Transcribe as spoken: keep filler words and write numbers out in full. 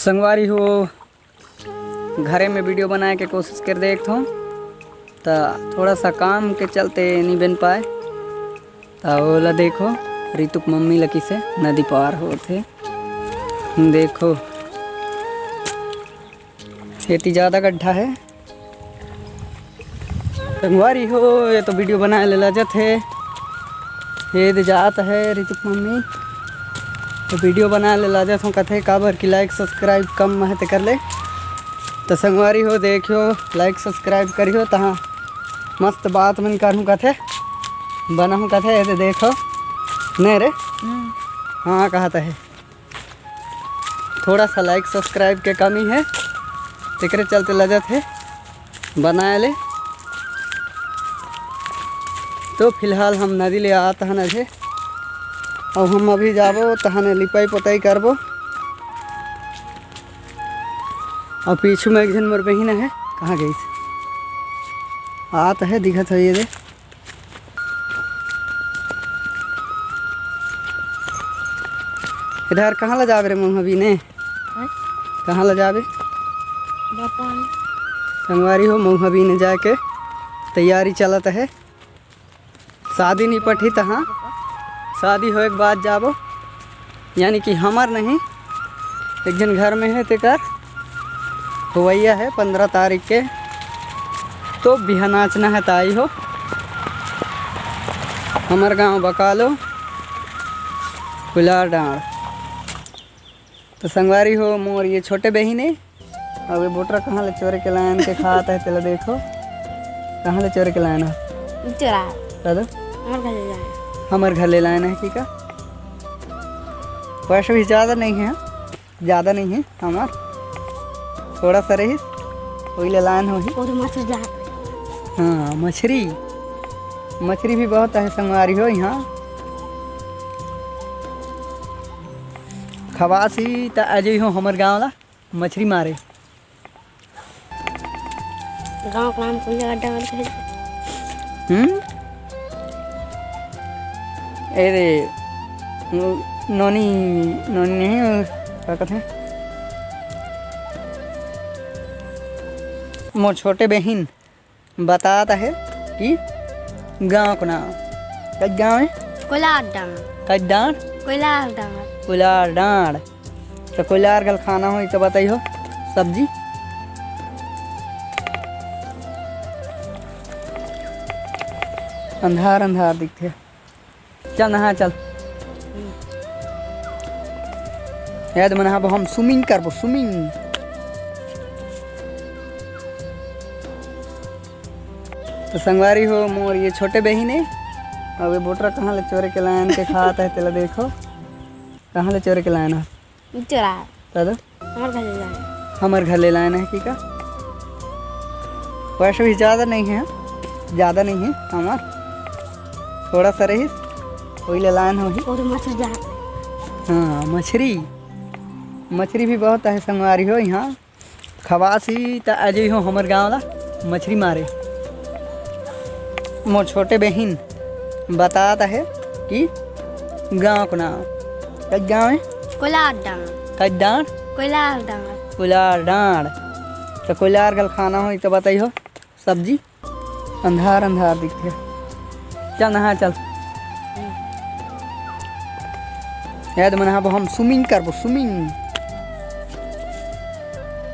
संगवारी हो, घरे में वीडियो बनाए के कोशिश कर देखथों, त थोड़ा सा काम के चलते नहीं बन पाए। त ओला देखो, रितु के मम्मी ल किसे नदी पार होत हे। देखो, एती ज्यादा गड्ढा हे। संगवारी हो, ये तो वीडियो बनाए ले लाजत हे। ये दे जात हे रितु के मम्मी, तो वीडियो बनाए ले लाजत हो, कथे काबर कि लाइक सब्सक्राइब कम हे तेकर ले। तो संगवारी हो, देखियो, लाइक सब्सक्राइब करियो, तहाँ मस्त बात मन करहूँ कथे, बनाहूँ कथे। ये दे देखो, नहीं रे, हम्म। हाँ, कहत हे। थोड़ा सा लाइक सब्सक्राइब के कमी हे, तेकरे चलते लजत हे बनाए ले। तो फिलहाल हम नदी ले आत हन अझे, अउ हम अभी जाबो, तहने लिपाई पोताई करबो। अउ पीछू में एक झन मोर बहिन हे, कहाँ गईस? आत हे, दिखत हे, ये दे। इधर कहाँ ले जाबे रे मउहा बीने? हैं? कहाँ ले जाबे? जापान। संगवारी हो, मउहा बीने जाके तैयारी चलत हे। शादी निपटही तहाँ, शादी होए के बाद जाबो। यानी कि हमर नहीं, एक झन घर में हे, तेकर होवइया हे पंद्रह तारीख के, तो बिहान नाचना हे, त आई हो। हमर गांव बकालो, कुलार डांड़। तो संगवारी हो, मोर ये छोटे बहिन हे, अउ ये बोटरा कहाँ ले चोरे के लायन के खात हे, तेला देखो, कहाँ ले चोरे के लायन हे। चोरा। दादा? हमर घर ले लायन। हमर घर ले लायन हे, ठीक है। पैसा भी ज्यादा नहीं है, ज्यादा नहीं है हमर, थोड़ा सा रहिस, वही ले लायन होही। और मछली जा। हाँ, मछली, मछली भी बहुत है संगवारी हो यहाँ। खवासी त आ जइहो हमर गाँव ला मछली मारे। गाँव के नाम कोई अड्डा वाले कहे। हम्म? ए रे, नोनी, नोनी नहीं, का कहते हैं? मोर छोटे बहिन बतात हे कि गाँव के नाम। कई गाँव है? कोलार डांड़। कई डांड़? कोलार डांड़। कोलार डांड़। तो कोलार घल खाना होही तो बताइहो सब्जी। अंधार अंधार दिखथे। चल नहा चल। याद मन हा हम swimming करबो, swimming। तो संगवारी हो, मोर ये छोटे बहिन हे, अउ ये बोटरा कहाँ ले चोरे के लायन के खात हे, तेला देखो, कहाँ ले चोरे के लायन हे। चोरा। दादा? हमर घर ले लायन। हमर घर ले लायन हे, ठीक है। पैसा भी ज्यादा नहीं है, ज्यादा नहीं है हमर, थोड़ा सा रहिस, वही ले लायन होही। और मछली जा। हाँ, मछली, मछली भी बहुत है संगवारी हो यहाँ। खवासी त आ जइहो हमर गाँव ला मछली मारे। मोर छोटे बहिन बतात हे कि गाँव के नाम। कई गाँव है? कोलार डांड़। कई डांड़? कोलार डांड़। कोलार डांड़। तो कोलार घल खाना होही तो बताइहो सब्जी। अंधार अंधार दिखथे। चल नहा चल। याद मन हा हम swimming करबो, swimming।